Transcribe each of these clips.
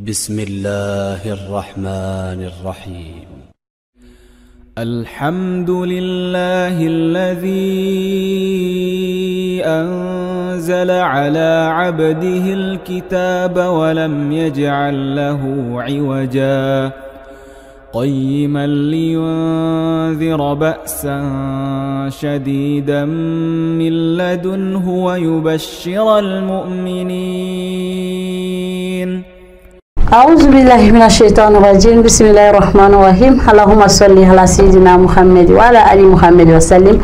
بسم الله الرحمن الرحيم. الحمد لله الذي أنزل على عبده الكتاب ولم يجعل له عوجا قيما لينذر بأسا شديدا من لدنه ويبشر المؤمنين. أعوذ بالله من الشيطان الرجيم. بسم الله الرحمن الرحيم. اللهم صل على سيدنا محمد وعلى آل محمد وسلم.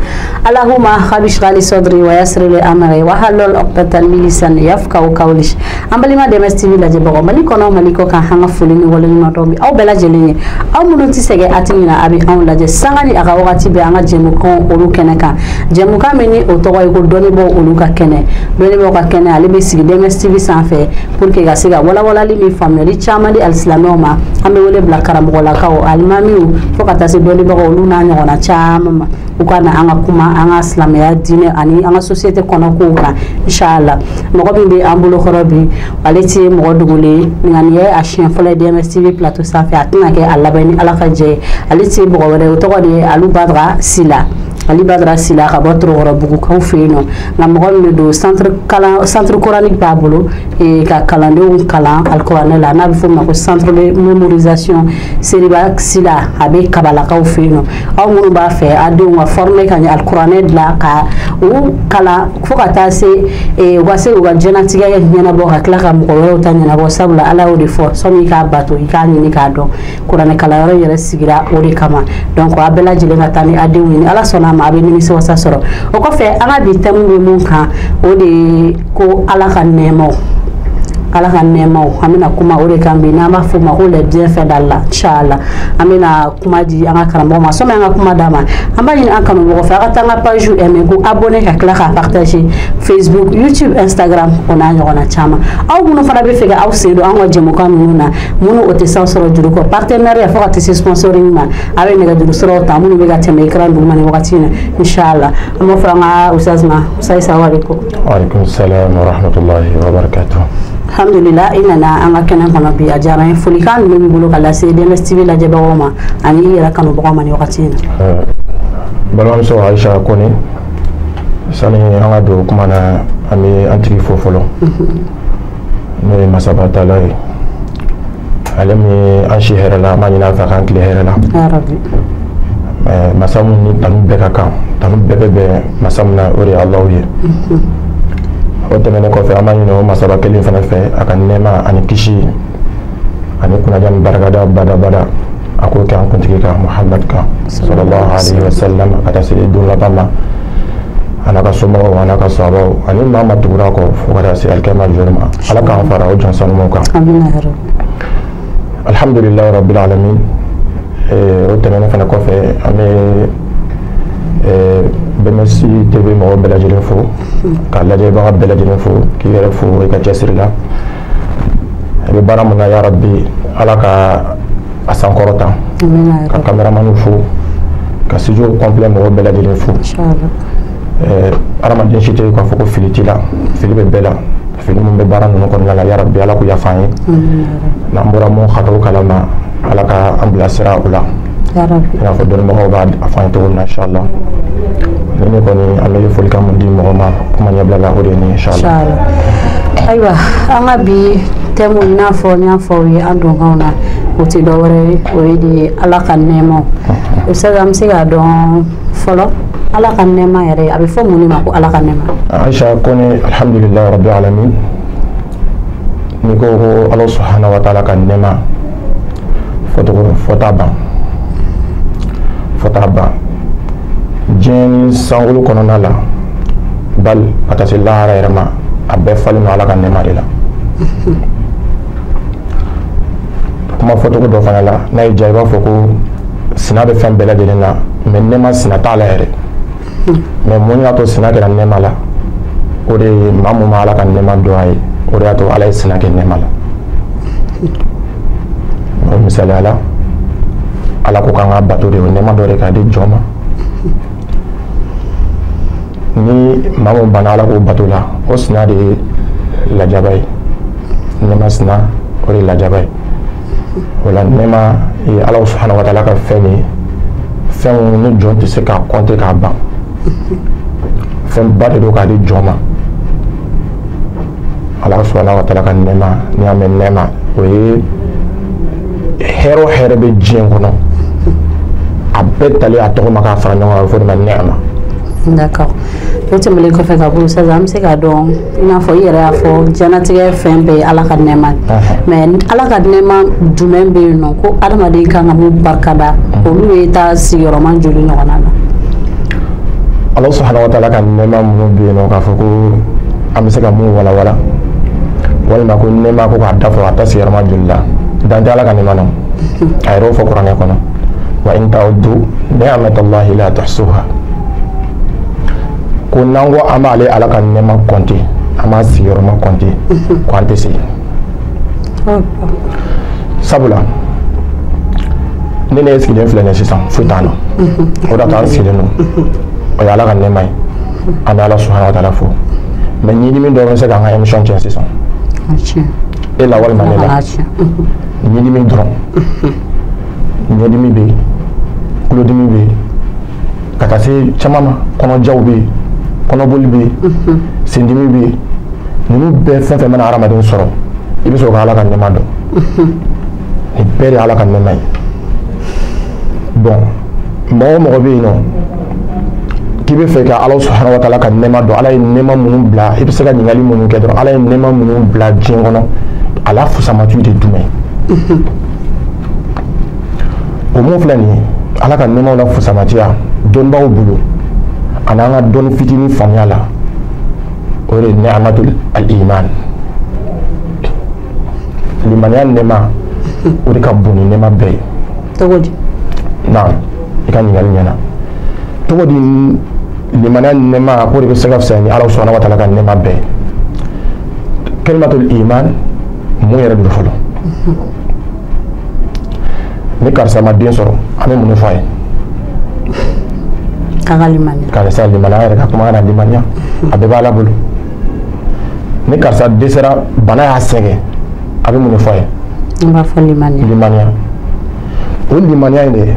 اللهم اشرح لي صدري ويسر لي أمري واحلل عقدة من لساني يفقهوا قولي. An balima DMS TV lajɛbagaw, Mali kɔnɔ, Mali kɔ kan, an ka foli ni waleɲuman dɔn bi aw bɛɛ lajɛlen ye. Aw minnu tɛ sɛgɛn a tɛ ɲinɛ, a bɛ anw lajɛ sanga ni a ka wagati bɛɛ an ka jɛmukan olu kɛnɛ kan. Jɛmukan min ni o tɔgɔ ye ko dɔnnibaaw olu ka kɛnɛ. Dɔnnibaaw ka kɛnɛ, ale bɛ sigi DMS TV sanfɛ pour que ka se ka walawalali ni faamuyali caman di alisilamɛw ma. An bɛ wele bila karamɔgɔlakaw, alimamiw, fo ka taa se dɔnnibagaw olu n'a ɲɔgɔnna caman ma, u ka na an ka kuma an ka silamɛya diinɛ ani an ka société kɔnɔ kow kan, inshallah. Mɔgɔ min bɛ an bolo kɔrɔ bi, ale tɛ mɔgɔ dogolen ye, nka nin ye a siɲɛ fɔlɔ ye DMS TV plateau sanfɛ, a tɛna kɛ a laban ni Ala ka jɛ ye. Ale tɛ mɔgɔ wɛrɛ ye, o tɔgɔ de ye Alu Badara Sila. Ali Badara Sila ka bɔ Torokɔrɔbugukaw fɛ yen nɔ. Nka mɔgɔ min don, centre kalan, centre coranique b'a bolo ka kalandenw kalan alikuranɛ la, n'a bɛ f'o ma ko centre de mémorisation Seriba Sila, a bɛ Kabalakaw fɛ yen nɔ. Aw minnu b'a fɛ a denw ka former ka ɲɛ alikuranɛ dilan ka u kalan fo ka taa se u ka se u ka diɲɛlatigɛ ɲɛnabɔ, ka tila ka mɔgɔ wɛrɛw ta ɲɛnabɔ, sabula Ala y'o de fɔ, sɔnni i k'a bato, i k'a ɲini k'a dɔn. Kuranɛ kalanyɔrɔ yɛrɛ sigira o de kama. Donc a bɛɛ lajɛlen ka taa ni a denw ye, ni Ala sɔnna a ma, a bɛ nimisiwasa sɔrɔ. O kɔfɛ, an ka bi thème bɛ mun kan, o de ye ko Ala ka nɛɛmaw. Ala ka nɛɛmaw, an bɛna kuma o de kan bi, n'an b'a fɔ o ma ko les bienfaits d'Allah, inchallah. An bɛna kuma di an ka karamɔgɔ ma. Sɔmi an ka kuma d'a ma, an b'a ɲini an kanubagaw fɛ, a ka taa an ka page aimer, ko abonner, ka tila k'a partager, Facebook, YouTube, Instagram, o n'a ɲɔgɔnna caman. Aw minnu fana bɛ fɛ ka aw sen don an ka jɛmukan ninnu na, minnu o tɛ san sɔrɔ juru kɔ, partenariat fo ka taa se sponsoring ma, a bɛ nɛgɛjuru siraw ta minnu bɛ ka tɛmɛ écran duguma nin wagati in na, inchallah. An b'a fɔ an ka ustaz ma: ustaz, salamu aleykum. Waaleykum salam wa rahmatullahi wa barakatuh. Alhamdulillah, i nana an ka kɛnɛ kɔnɔ bi, a diyara n ye. Folikan jumɛn b'i bolo ka lase DMS TV lajɛbagaw ma ani i yɛrɛ kanubagaw ma nin wagati in na? Balimamuso Aisha Kone, sani an ka don kuma na, an bɛ an tigi fo fɔlɔ, n'o ye masaba taala ye, ale min ye an si hɛrɛ la, an b'a ɲini a fɛ k'an tile hɛrɛ la. Ya Rabbi. Masa min ni tanu bɛɛ ka kan, tanu bɛɛ bɛ bɛn masa min na, o de ye Alahu ye. O tɛmɛnen kɔfɛ, an b'a ɲini o masaba kelen fana fɛ, a ka nɛɛma ani kisi ani kunnadiya ni barikada badabada, a k'o kɛ an kuntigi kan, Muhamad kan, sallallahu alaihi wa sallam, ka taa se don laban ma, a n'a ka somɔgɔw, a n'a ka sahabaw, ani maa ma tugura kɔ fo ka taa se alikiyama jɔli ma. Ala k'an fara o jɔn sanumaw kan. Amina ya Rabbi. Alhamdulilayi rabbil alamin. O tɛmɛnen fana kɔfɛ, an bɛ BMS TV mɔgɔw bɛɛ lajɛlen fo, ka lajɛbaga bɛɛ lajɛlen fo, k'i yɛrɛ fo i ka cɛsiri la. I bɛ baara mun na, ya Rabbi, Ala ka a sankɔrɔta. Amina ya Ka Rabbi. caméramanw fo, ka studio complet mɔgɔw bɛɛ lajɛlen fo. Inchallah. Hadamaden si tɛ k'a fɔ ko fili t'i la, fili bɛ bɛɛ la. Fili min bɛ baara ninnu kɔnɔna la, ya Rabbi, Ala k'u yafa an ye. Amina ya Rabbi. N'an bɔra mun hakɛw kalama, Ala ka an bilasira o la. Ya Rabbi. I n'a fɔ dɔnnibagaw b'a fɔ an ye cogo min na, inshallah. Ni ne kɔni, an bɛ folikan mun di mɔgɔ ma kuma ɲɛbila la, o de ye nin ye, inshallah. Inshallah. Ayiwa, an ka bi thème, i n'a fɔ n y'a fɔ aw ye an donkanw na, o tɛ dɔwɛrɛ ye, o ye de ye Ala ka nɛɛmaw. Ustaz, an bɛ se k'a dɔn fɔlɔ, Ala ka nɛɛma yɛrɛ, a bɛ fɔ mun de ma ko Ala ka nɛɛma? Aisha Kone, alhamdulillahi rabbil alamin. N'i ko ko Ala subhanahu wa ta'ala ka nɛɛma, fɔcogo fɔ t'a ban, fɔ t'a ban. Diɲɛ ni sankolo kɔnɔna la, bal ka taa se lahara yɛrɛ ma, a bɛɛ falen don Ala ka nɛɛma de la. Kuma fɔcogo dɔ fana la, n'a y'i diya, i b'a fɔ ko sina bɛ fɛn bɛɛ lajɛlen na, mais nɛɛma sina t'a la yɛrɛ. Mais mun y'a to sina kɛra nɛɛma la? O de ye maa mun ma Ala ka nɛɛma dɔn a ye, o de y'a to Ala ye sina kɛ nɛɛma la. O misaliya la, Ala ko k'an ka bato de, o nɛɛma dɔ de k'a di jɔn ma. Ni maa mun banna Ala k'o bato la, o sina de ye lajaba ye, nɛɛma sina. O de ye lajaba ye. O la nɛɛma ye Ala subahana wa taala ka fɛn de ye, fɛn ni jɔn tɛ se k'a kɔnte k'a ban. Fɛnba de don k'a di jɔn ma. Ala subahana wa taala ka nɛɛma, n'i y'a mɛn nɛɛma, o ye hɛrɛ o hɛrɛ bɛ diɲɛ kɔnɔ, a bɛɛ talen a tɔgɔ ma k'a fara ɲɔgɔn kan, a bɛ fɔ o de ma nɛɛma. D'accord. O tɛmɛnen kɔfɛ ka bɔ sisan, an bɛ se k'a dɔn i n'a fɔ i yɛrɛ y'a fɔ diɲɛlatigɛ fɛn bɛɛ ye Ala ka nɛɛma ye. Mais Ala ka nɛɛma jumɛn bɛ yen nɔ ko adamaden kan ka mun barikada, olu ye taa sigiyɔrɔma joli ɲɔgɔnna na? Ala subahana wa taala ka nɛɛma minnu bɛ yen nɔ k'a fɔ ko an bɛ se ka mun walawala, walima ko nɛɛma ko k'a da fɔ a ta sigiyɔrɔma joli la, dan tɛ Ala ka nɛɛma na. A yɛrɛ y'o fɔ kuranɛ kɔnɔ, wa in ta'uddu ni'matallahi la tuhsuha. Ko n'an ko an b'ale Ala ka nɛɛma kɔnte, an b'a sigiyɔrɔma kɔnte, ko an tɛ se. Sabula ne ne sigilen filɛ nin ye sisan, foyi t'an na, o de y'a to an sigilen don, o ye Ala ka nɛɛma ye, an bɛ Ala subahana wa taala fo. Mais ɲidimi dɔ bɛ se k'an ka émission tiɲɛ sisan, e la walima ne la. Ɲidimi dɔrɔn, ɲɛdimi bɛ yen, tulodimi bɛ yen, ka taa se caman ma, kɔnɔjaw bɛ yen, kɔnɔboli bɛ yen, sendimi bɛ yen. Ninnu bɛɛ fɛn fɛn mana hadamaden sɔrɔ, i bɛ sɔrɔ ka Ala ka nɛɛma dɔn. Nin bɛɛ de ye Ala ka nɛɛma ye. Bon, mɔgɔ o mɔgɔ bɛ yen nɔ k'i bɛ fɛ ka Ala subahana wa taala ka nɛɛma dɔn, Ala ye nɛɛma minnu bila, i bɛ se ka ɲininkali minnu kɛ dɔrɔn, Ala ye nɛɛma minnu bila diɲɛ kɔnɔ, a la fusamatu de jumɛn? O mun filɛ nin ye, Ala ka nɛɛmaw la fusamatiya dɔnnibagaw bolo ani an ka dɔnni fitinin faamuya la, o de ye ni'matul al-iman. Limaniya nɛɛma, o de ka bon ni nɛɛma bɛɛ ye. Cogo di? Naam, i ka ɲininkali ɲɛna. Cogo di limaniya nɛɛma k'o de bɛ se ka fisaya ni Ala subahana wa taala ka nɛɛma bɛɛ ye? Kalimatul iman mun yɛrɛ don fɔlɔ? Ni karisa ma den sɔrɔ, an bɛ mun de fɔ a ye? Karisa limaniya, yɛrɛ ka kuma kana limaniya, a bɛɛ b'Ala bolo. Ni karisa dɛsɛra, bana y'a sɛgɛn, a bɛ mun de fɔ a ye? An b'a fɔ limaniya. Limaniya. O limaniya in de,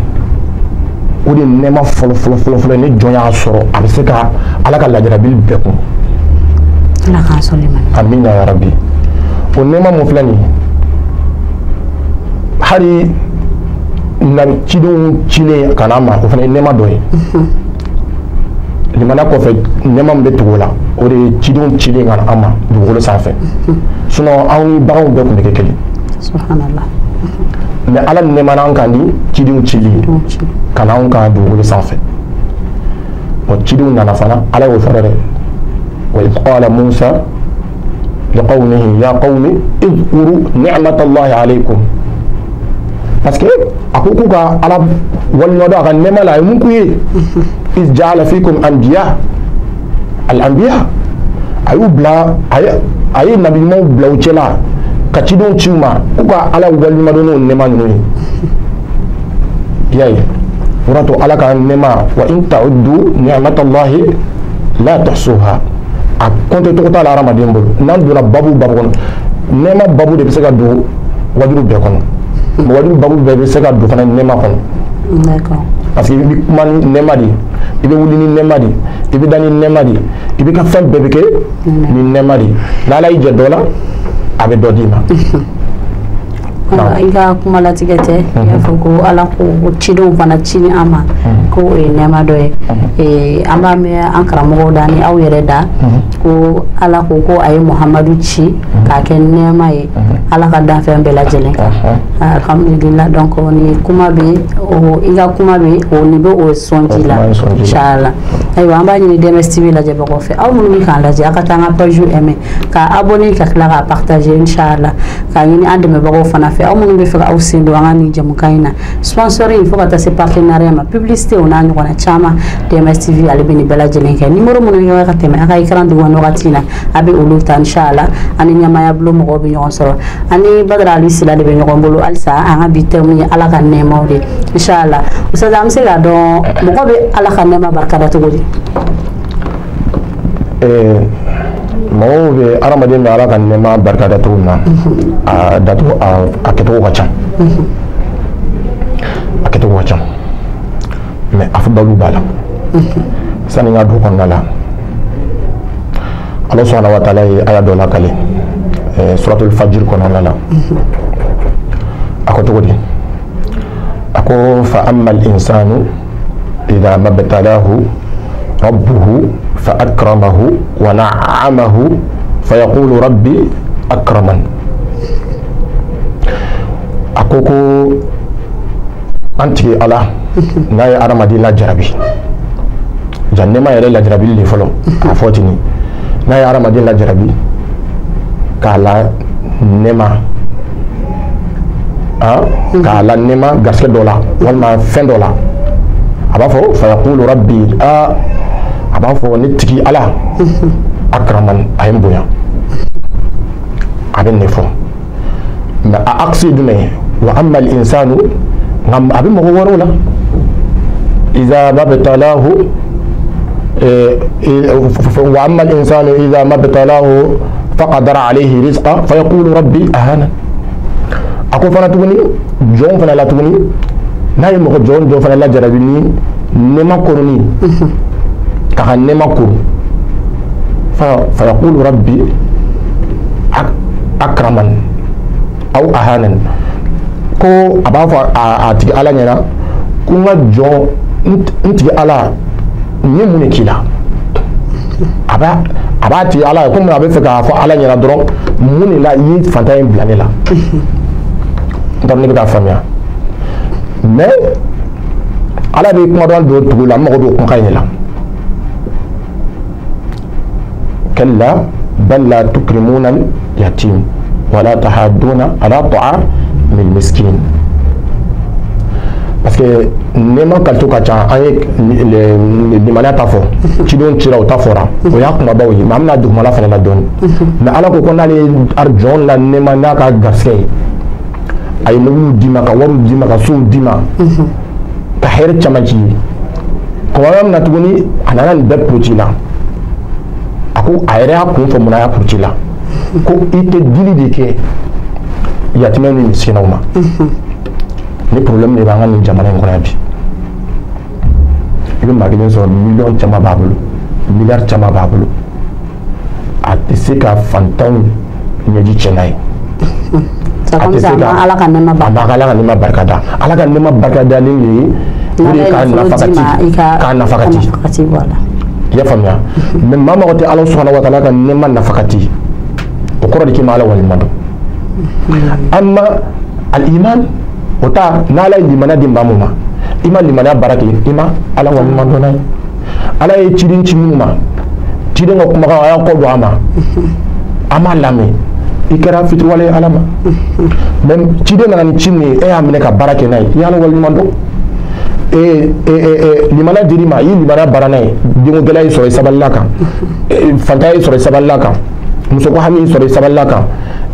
o de nɛɛma fɔlɔ fɔlɔ fɔlɔ fɔlɔ, ni jɔn y'a sɔrɔ, a bɛ se ka Ala ka lajarabili bɛɛ kun. Ala k'an sɔn limaniya. Amina ya rabi. O nɛɛma mun filɛ nin ye, hali nabi cidenw cilen ka n'a ma, o fana ye nɛɛma dɔ ye. Limaniya kɔfɛ, nɛɛma min bɛ tugu o la, o de ye cidenw cilen ka na an ma dugukolo sanfɛ. Sinon anw ni baganw bɛɛ tun bɛ kɛ kelen. Subhanallah. Mais Ala nɛɛmana an kan ni cidenw cili ye ka na anw kan dugukolo sanfɛ. Bon, cidenw nana fana, Ala y'o fɔ dɛ. Wa idh qala Musa liqawmihi ya qawmi idhkuru ni'matallahi alaykum. Parce que a ko k'u ka Ala waleɲumandɔn a ka nɛɛma la, a ye mun k'u ye? Iz ja'ala fikum anbiya, al-anbiya, a y'u bila, a ye nabi ɲumanw bila u cɛla ka cidenw ci u ma k'u ka Ala waleɲumandɔn n'o nɛɛma ninnu ye. I y'a ye, o de y'a to Ala ka nɛɛma, wa in ta'uddu ni'matallahi la tuhsuha, a compte cogo t'a la hadamaden bolo. N'an donna babu babu kɔnɔ, nɛɛma babu de bɛ se ka don wajulu bɛɛ kɔnɔ. Wajulu babu bɛɛ bɛ se ka don fana nɛɛma kɔnɔ. D'accord. Parce que i bɛ kuma ni nɛɛma de ye, i bɛ wuli ni nɛɛma de ye, i bɛ da ni nɛɛma de ye, i bɛ ka fɛn bɛɛ bɛ kɛ ni nɛɛma de ye. N'Ala y'i jɛ dɔ la, a bɛ dɔ d'i ma. I ka kuma latigɛ tɛ, i y'a fɔ ko Ala ko cidenw fana ci ni an ma, ko o ye nɛɛma dɔ ye. An b'a mɛn an karamɔgɔw da ni aw yɛrɛ da ko Ala ko ko a ye Muhamadu ci k'a kɛ nɛɛma ye Ala ka danfɛn bɛɛ lajɛlen kan. Alhamdulillah. Donc ni kuma bɛ o, i ka kuma bɛ o, nin bɛ o sɔnji la inshallah. Ayiwa, an b'a ɲini DMS TV lajɛbagaw fɛ, aw minnu bɛ k'an lajɛ, aw ka taa an ka page aimer, ka abonner, ka tila k'a partager inshallah, k'a ɲini an dɛmɛbagaw fana fɛ, aw minnu bɛ fɛ ka aw sen don an ka nin jɛmukan in na, sponsoring fo ka taa se partenariat ma, publicité o n'a ɲɔgɔnna caman, DMS TV ale bɛ nin bɛɛ lajɛlen kɛ. Numéro minnu bɛ ka tɛmɛ a ka écran duguma wagati in na, a bɛ olu ta inshallah. Ani ɲɛmaaya bulon mɔgɔw bɛ ɲɔgɔn sɔrɔ, ani Badara Ali Sila de bɛ ɲɔgɔn bolo halisa. An ka bi thème ye Ala ka nɛɛmaw de inshallah. Ustaz, an bɛ se k'a dɔn mɔgɔ bɛ Ala ka nɛɛma barikada cogo di? Mɔgɔw bɛ hadamaden bɛ Ala ka nɛɛma barika da cogo min na, a dacogo a kɛcogo ka ca. A kɛcogo ka ca. Mais afdalu b'a la. Sani n ka du kɔnɔna la, Ala subahana wa taala ye aya dɔ lakale suratul fajr kɔnɔna la. A ko cogo di? A ko fa amma al-insanu idha mabtalahu rabbuhu fa akramahu wa na'amahu fa yaqulu rabbi akraman. A ko ko an tigi Ala n'a ye hadamaden lajarabi, ja nɛɛma yɛrɛ lajarabili de fɔlɔ k'a fɔ ten, n'a ye hadamaden lajarabi k'a la nɛɛma, k'a la nɛɛma garisɛgɛ dɔ la walima fɛn dɔ la, a b'a fɔ fa yaqulu rabbi, a b'a fɔ ne tigi Ala akraman, a ye n bonya, a bɛ nin fɔ. Mais a axe ye jumɛn ye? Wa amma al-insanu, nka a bɛ mɔgɔ wɛrɛw la, iza mabtalahu wa amma al-insanu iza mabtalahu faqadara alayhi rizqa fa yaqulu rabbi ahana. A ko fana tuguni jɔn fana la tuguni, n'a ye mɔgɔ jɔn dɔ fana lajarabi ni nɛɛma koroni, k'a ka nɛɛma koro, fa yaqulu rabbi akraman aw ahanan, ko a b'a fɔ a tigi Ala ɲɛna ko n ka jɔn, n tigi Ala, n ye mun de k'i la? A b'a tigi Ala ye komi a bɛ fɛ k'a fɔ Ala ɲɛna dɔrɔn, mun de la i ye fantan in bila ne la? N t'a dɔn ne bɛ k'a faamuya. Mais Ala bɛ kuma dɔ don tugu la, n mago b'o kumakan in de la. Kalla bal la tukrimuna al-yatim wala tahadduna ala ta'amil miskin. Parce que nɛɛma kalito ka ca, an ye limaniya ta fɔ, cidenw cira o ta fɔra, o y'a kumabaw ye, mais an bɛna dugumala fana la dɔɔni. Mais Ala ko ko n'ale ye jɔn la nɛɛma n'a ka garisɛgɛ ye, a ye mobiliw d'i ma, ka wariw d'i ma, ka sow d'i ma, ka hɛrɛ caman k'i ye. Kɔlɔlɔ min na tuguni, a nana nin bɛɛ puruti la. A ko a yɛrɛ y'a kun fɔ mun na a y'a puruti la, ko i tɛ dili de kɛ yatimɛw ni misikinaw ma. Ni problème de b'an ka nin jamana in kɔnɔ yan bi. I bɛ maa kelen sɔrɔ, miliyɔn caman b'a bolo, miliyari caman b'a bolo, a tɛ se ka fantanw ɲɛji cɛ n'a ye. A tɛ se ka Ala ka nɛɛma barika da. Ala ka nɛɛma barika dalen de ye o de ye k'a nafakati, k'a nafakati. I y'a faamuya? Mais maa mago tɛ Ala subahana wa taala ka nɛɛma nafakati, o kɔrɔ de k'i ma Ala waleɲuman dɔn. Amma al-iman, o ta n'Ala ye limaniya di maa mun ma, i ma limaniya baara kɛ, i ma Ala waleɲuman dɔn n'a ye. Ala ye ciden ci minnu ma, ciden ka kumakan a y'a kɔ don a ma, a m'a lamɛn, i kɛra fitiriwale ye Ala ma. Mais ciden nana ni ci min ye, e y'a minɛ ka baara kɛ n'a ye, i y'Ala waleɲuman dɔn. Limaniya dir'i ma, i ye limaniya baara n'a ye, denko gɛlɛya y'i sɔrɔ i sabalila kan, fantanya y'i sɔrɔ i sabalila kan, musoko hami y'i sɔrɔ i sabalila kan,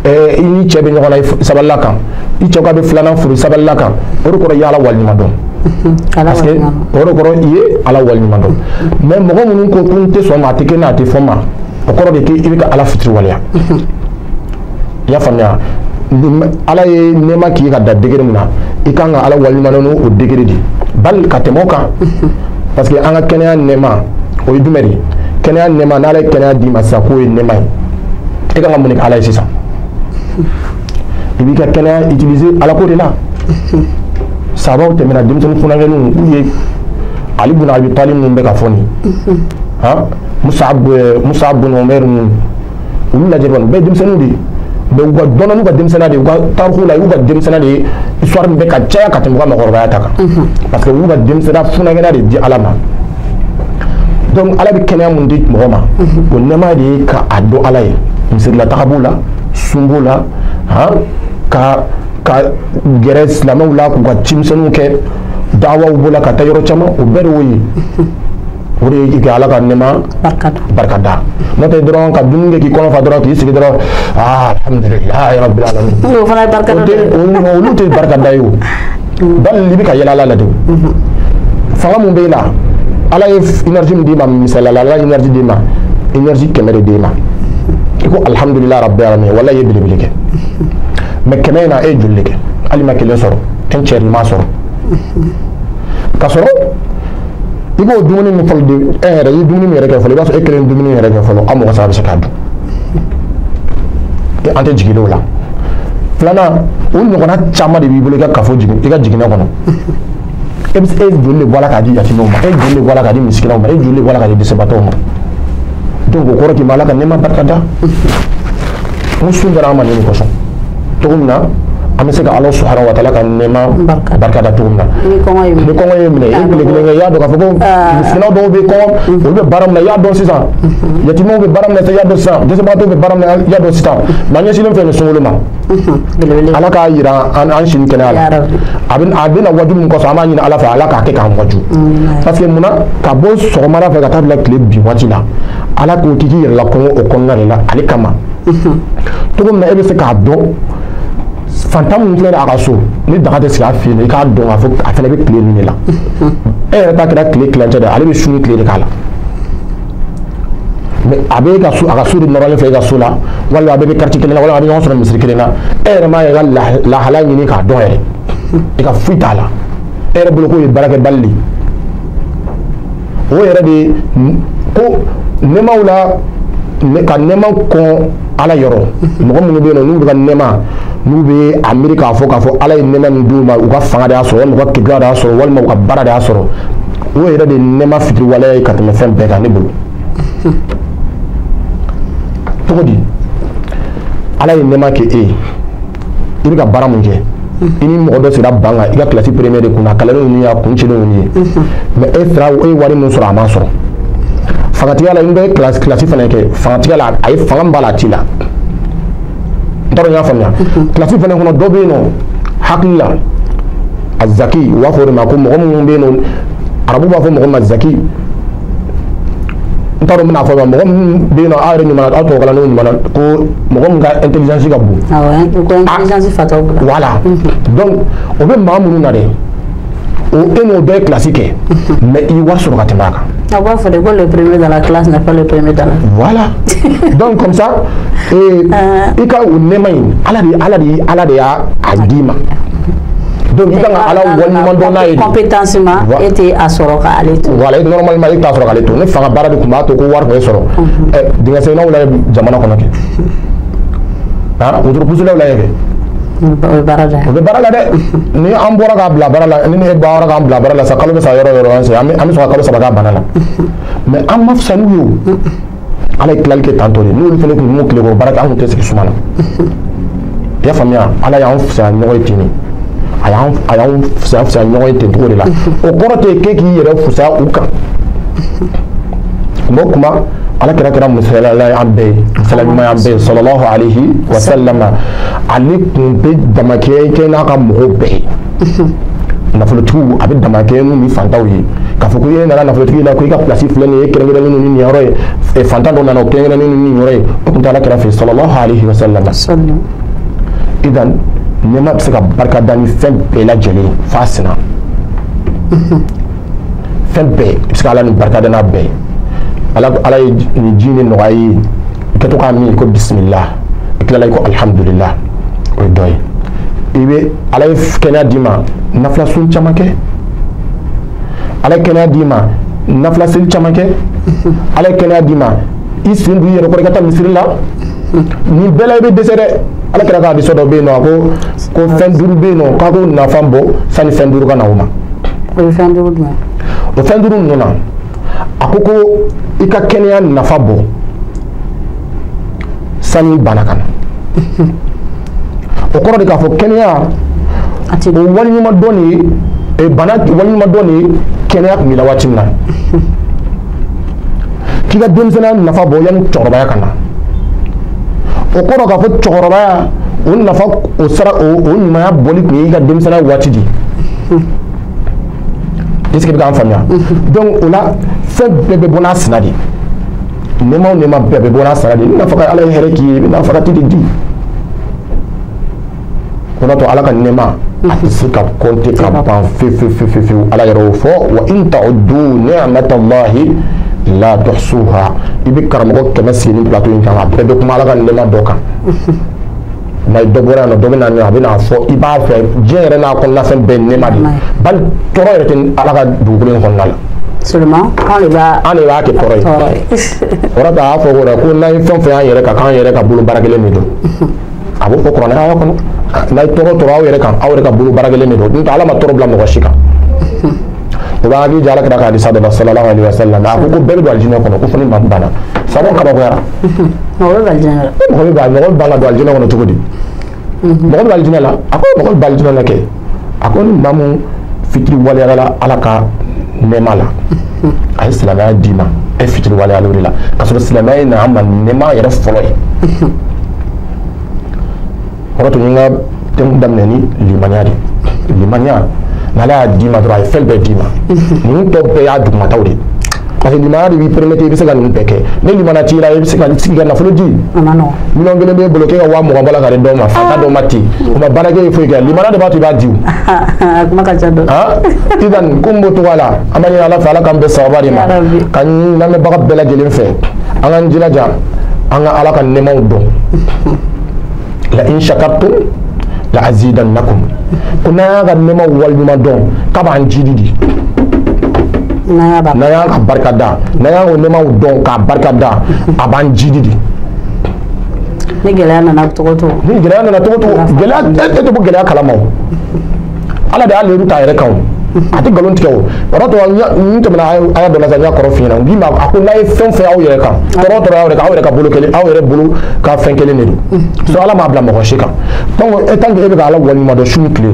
i ni cɛ bɛ ɲɔgɔn na i sabalila kan, i cɛ k'a bɛ filanan furu i sabalila kan, o de kɔrɔ i ye Ala waleɲuman dɔn. Parce que o de kɔrɔ i ye Ala waleɲuman dɔn. Mais mɔgɔ minnu ko ko n tɛ sɔn ma, a tɛ kɛ n na, a tɛ fɔ n ma, o kɔrɔ de k'i bɛ ka Ala fitiri waleya. I y'a faamuya? Ala ye nɛɛma k'i ka da degré min na, i kan ka Ala waleɲuman dɔn n'o degré de ye, bali ka tɛmɛ o kan. Parce que an ka kɛnɛya nɛɛma, o ye jumɛn de ye? Kɛnɛya nɛɛma, n'Ala ye kɛnɛya d'i ma sisan k'o ye nɛɛma ye, e kan ka mun de kɛ Ala ye sisan? I b'i ka kɛnɛya utiliser Ala ko de la. Sabaw tɛmɛna, denmisɛnnin funankɛninw, u ye Ali bun Abi Talib ninnu bɛ ka fɔ nin, Musab bun Umair ninnu, olu lajɛ kɔni, bɛɛ denmisɛnninw de ye. Mais u ka dɔnna n'u ka denmisɛnninya de ye, u ka tariku la, u y'u ka denmisɛnninya de ye, histoire min bɛ ka caya ka tɛmɛ u ka mɔgɔkɔrɔbaya ta kan. Parce que u y'u ka denmisɛnninya funankɛninya de di Ala ma. Donc Ala bɛ kɛnɛya mun di mɔgɔ ma, o nɛɛma de ye ka a dɔn Ala ye. Misirila taga b'o la, sun b'o la, ka gɛrɛ silamɛw la k'u ka cimisɛnninw kɛ, dawaw b'o la ka taa yɔrɔ caman, o bɛɛ de y'o ye. O de ye Ala ka nɛɛma barika da. N'o tɛ dɔrɔn ka dumuni kɛ k'i kɔnɔ fa dɔrɔn k'i sigi dɔrɔn, alhamdulilayi rabbil alamin. O fana ye barika da ye. Olu tɛ barika da ye o. Bali i bɛ ka yɛlɛ Ala la de o. Fanga mun b'e la, Ala ye énergie min d'i ma, misaliya la, Ala ye énergie d'i ma, énergie 100 de d'e ma. I ko alhamdulillah rabbil alamin, wala i ye belebele kɛ. Mais 100 in na e ye joli de kɛ? Hali ma kelen sɔrɔ, un tiers i m'a sɔrɔ. K'a sɔrɔ i b'o dumuni min fɔlɔ de, e yɛrɛ i ye dumuni min yɛrɛ kɛ fɔlɔ, i b'a sɔrɔ e kelen dumuni yɛrɛ kɛ fɔlɔ, aw mɔgɔ 3 bɛ se k'a dun. An tɛ jigin o la. Filanan, o ɲɔgɔnna caman de b'i bolo i ka kafo jigin, i ka jiginɛ kɔnɔ. E bɛ se, e joli de bɔ a la k'a di yatimɛw ma, e joli de bɔ a la k'a di misikinaw ma, e joli de bɔ a la k'a di dɛsɛbaatɔw ma. Donc o kɔrɔ k'i ma Ala ka nɛɛma barika da. N ko sun dara an ma nin de kosɔn. Cogo min na an bɛ se ka Ala subahana wa taala ka nɛɛma barika da cogo min na. Ni kɔngɔ y'i minɛ, i tile kelen kɛ, i y'a dɔn k'a fɔ ko misikinaw dɔw bɛ kɔngɔ, olu bɛ baara min na i y'a dɔn sisan. Yatimɛw bɛ baara min na i y'a dɔn sisan. Dɛsɛbagatɔw bɛ baara min na i y'a dɔn sisan. Mais an ɲɛsinnen filɛ nin sunkalo ma. Ala k'a yira an sini kɛnɛya la. A bɛ na waju min kɔsɔn, an b'a ɲini Ala fɛ, Ala k'a kɛ k'an waju. Parce que munna, ka bɔ sɔgɔmada fɛ ka taa bila tile bin waati la, Ala ko k'i k'i yɛrɛ la kɔngɔ o kɔnɔna de la ale kama. Cogo min na e bɛ se k'a dɔn fantan min filɛ a ka so, ni daga tɛ sigi a fɛ yen, i k'a dɔn k'a fɔ a fana bɛ tile nin de la. E yɛrɛ ta kɛra tile tilancɛ de ye, ale bɛ su ni tile de k'a la. Mais a bɛ ka so, a ka so de nɔrɔlen filɛ i ka so la, walima a bɛɛ bɛ quartier kelen na, walima a bɛ ɲɔgɔn sɔrɔ misiri kelen na. E yɛrɛ m'a ye ka lahala ɲini k'a dɔn yɛrɛ, i ka foyi t'a la. E yɛrɛ bolo k'o ye baarakɛbali de ye. O yɛrɛ de ko nɛɛmaw la, ka nɛɛma kɔn Ala yɔrɔ. Mɔgɔ minnu bɛ yen nɔ n'u bɛ ka nɛɛma, n'u bɛ a miiri k'a fɔ Ala ye nɛɛma min d'u ma, u ka fanga de y'a sɔrɔ, walima u ka keguya de y'a sɔrɔ, walima u ka baara de y'a sɔrɔ, o yɛrɛ de ye nɛɛma fitiriwaleya ye ka tɛmɛ fɛn bɛɛ kan ne bolo. Cogo di? Ala ye nɛɛma kɛ e ye, i bɛ ka baara mun kɛ, i ni mɔgɔ dɔ sera ban kan i ka kilasi premier de kunna, a kalannen ninnu y'a kun cilen ninnu ye, mais e sera, e ye wari min sɔrɔ a ma sɔrɔ. Fangatigiya la, i bɛ kilasi fana kɛ fangatigiya la, a ye fanga min b'a la a t'i la. N t'a dɔn n y'a faamuya. Kilasi fana kɔnɔ, dɔ bɛ yen nɔ hakili la, a zaki, u b'a fɔ o de ma ko mɔgɔ minnu bɛ yen nɔ, arabu b'a fɔ mɔgɔ ma zaki, n t'a dɔn n bɛna fɔ ma, mɔgɔ min bɛ yen nɔ, aw yɛrɛ ɲuman, aw tubabukalandenw ɲuman na, ko mɔgɔ min ka intelligence ka bon. Awɔ, ko intelligence fatɔ b'u la. Voilà, donc o bɛ maa minnu na dɛ, o e n'o bɛɛ ye kilasi kɛ, mais i ye wari sɔrɔ ka tɛmɛ a kan. A b'a fɔ de ko le premier dans la classe n'est pas le premier dans la. Voilà, donc comme ça, i ka o nɛɛma in, Ala de y'a d'i ma. Donc i kan ka Ala waleɲuman dɔn n'a ye de. Compétence ma e tɛ a sɔrɔ k'ale to. Voilà, normalement e t'a sɔrɔ k'ale to. Ni fanga baara de tun b'a to ko wari tun bɛ sɔrɔ. Dingɛ sennaw lajɛ jamana kɔnɔ kɛ. Han, wotoro pusulaw lajɛ kɛ. O bɛ baara la. O bɛ baara la dɛ. Ni an bɔra k'a bila baara la, ni e bɔra k'an bila baara la sa, kalo bɛ sa yɔrɔ o yɔrɔ, an sɛ, an bɛ sɔn ka kalo 3 k'a bana la. Mais an ma fisa n'u ye o. Ala ye tilali kɛ tantɔ de. N'olu fana tun m'o tile k'o baara kɛ, an tun tɛ sigi suma na. I y'a faamuya, Ala y'an fisaya ɲɔgɔn ye ten de. A y'an fisaya ɲɔgɔn ye ten cogo de la. O kɔrɔ tɛ k'e k'i yɛrɛ fisaya u kan. Kuma o kuma, Ala kɛra misaliya ye an bɛɛ ye, misaliya ɲuman y'an bɛɛ ye, sallallahu alayhi wa sallam. Ale tun bɛ damakɛ kɛ n'a ka mɔgɔw bɛɛ ye. Nafolotigiw, a bɛ damakɛ n'u ni fantanw ye. K'a fɔ ko e nana nafolotigi la ko i ka place filɛ nin ye, e kɛrɛnkɛrɛnnen ni nin yɔrɔ ye, fantan dɔ nana o kɛrɛnkɛrɛnnen ni nin yɔrɔ ye, o tun tɛ Ala kɛra fɛ, sallallahu alayhi wa sallam. Idan nɛɛma bɛ se ka barika da ni fɛn bɛɛ lajɛlen ye f'a sina. Fɛn bɛɛ i bɛ se ka Ala ni barika da n'a bɛɛ ye. Ala ye nin ji in nɔgɔya i ye, i kɛtɔ k'a min, i ko bisimila, i tilala i ko alhamdulillah, o ye dɔ ye. I bɛ Ala ye kɛnɛya d'i ma, nafila sun caman kɛ. Ala ye kɛnɛya d'i ma, nafila seli caman kɛ. Ala ye kɛnɛya d'i ma, i sen don i yɛrɛ kɔrɔ i ka taa misiri la. Nin bɛɛ la i bɛ dɛsɛ dɛ. Ala kɛra ka hadisa dɔ bɛ yen nɔ, a ko fɛn 5 bɛ yen nɔ k'a ko nafa bɔ sani fɛn 5 ka na o ma. O ye fɛn 5 jumɛn? O fɛn 5 ninnu na, a ko i ka kɛnɛya nafa bɔ sani bana ka na. O kɔrɔ de k'a fɔ kɛnɛya o waleɲuman dɔn de ye, bana waleɲuman dɔn de ye kɛnɛya tun b'i la waati min na. K'i ka denmisɛnninya nafa bɔ yanni cɛkɔrɔbaya ka na. O kɔrɔ k'a fɔ cɛkɔrɔbaya o nafa, o sara, o ɲumanya bɔli tun ye i ka denmisɛnninya waati de ye. Est ce que i bɛ k'an faamuya? Donc o la, fɛn bɛɛ bɛ bɔ n'a sina de ye. Nɛɛma o nɛɛma bɛɛ bɛ bɔ n'a sara de ye. Ni nafa Ala ye hɛrɛ k'i ye, i bɛ nafakati de di. O de to Ala ka nɛɛma a tɛ se ka compter ka ban fewu fewu fewu fewu. Ala yɛrɛ y'o fɔ, wa in ta'uddu ni'matallahi la tuhsuha. I bɛ karamɔgɔ 100 sigi ni plateau in kan, a bɛɛ bɛ kuma Ala ka nɛɛma dɔ kan. Mais dɔ bɔra yan nɔ, dɔ bɛ na a bɛ n'a fɔ i b'a fɛ diɲɛ yɛrɛ n'a kɔnɔna fɛn bɛɛ nɛɛma de ye. Bali tɔɔrɔ yɛrɛ tɛ Ala ka dugukolo in kɔnɔna la. Seulement an de b'a kɛ tɔɔrɔ ye. O de y'a fɔ ko dɛ ko n'an ye fɛn fɛn y'an yɛrɛ kan, k'an yɛrɛ ka bolo baara kelen de don. A b'o fɔ kuranɛ aya kɔnɔ. N'a ye tɔɔrɔ tɔɔrɔ aw yɛrɛ kan, aw yɛrɛ ka bolo baara kelen de don. N'o tɛ Ala ma tɔɔrɔ bila mɔgɔ si kan. O b'a hakili jigin Ala kira ka hadisa dɔ la sallallahu alaihi wa sallam, a ko ko bɛɛ bɛ don alijinɛ kɔnɔ ko fo ni maa min banna. Sababu kabakoyara. Mɔgɔ bɛ alijinɛ la. Mɔgɔ bɛ ban ka don alijinɛ kɔnɔ cogo di? Mɔgɔ bɛ alijinɛ la, a ko mɔgɔ bɛ alijinɛ la kɛ. A ko ni maa mun fitiri waleyara la Ala ka nɛɛma la, a ye silamɛya d'i ma, e fitiri waleyara o de la, k'a sɔrɔ silamɛya in na an ma nɛɛma yɛrɛ fɔlɔ ye. O de tun ye n ka thème daminɛ ni limaniya de ye. Limaniya, n'Ala y'a d'i ma dɔrɔn, a ye fɛn bɛɛ d'i ma. Ninnu tɔ bɛɛ y'a dugumataw de ye. Parce que limaniya de b'i permettre i bɛ se ka ninnu bɛɛ kɛ. Ni limaniya t'i la, i bɛ se ka sigi ka nafolo di. 1 million b'e bolo k'e ka 20 000 bɔ la ka di dɔw ma, fanta dɔw ma ten. O ma baara kɛ ye foyi kɛ. Limaniya de b'a to i b'a di o. Kuma ka ca dɔɔni. Idan ko n b'o cogoya la, an b'a ɲini Ala fɛ, Ala k'an bɛn sababa de ma. Ka ɲini lamɛnbaga bɛɛ lajɛlen fɛ, an k'an jilaja, an ka Ala ka nɛɛmaw dɔn. La in shakartum la azidannakum. Ko n'an y'a ka nɛɛmaw waleɲuman dɔn, k'a b'an jidi di. N'an y'a ka barika da, n'an y'a o nɛɛmaw dɔn k'a barika da, a b'an jidi di. Ni gɛlɛya nana cogo cogo. Ni gɛlɛya nana cogo cogo, gɛlɛya e tɛ bɔ gɛlɛya kalama o. Ala de y'a leru t'a yɛrɛ kan o. A tɛ nkalon tigɛ o. O de tɔ n tɛmɛna aya dɔ la sisan, n y'a kɔrɔ f'i ɲɛna. N k'i ma a ko n'a ye fɛn fɛn aw yɛrɛ kan, tɔɔrɔ tɔɔrɔ aw yɛrɛ kan, aw yɛrɛ ka bolo kelen, aw yɛrɛ bolo ka fɛn kelen de don. So Ala m'a bila mɔgɔ si kan. Donc tant que e bɛ ka Ala waleɲuman dɔn su ni tile,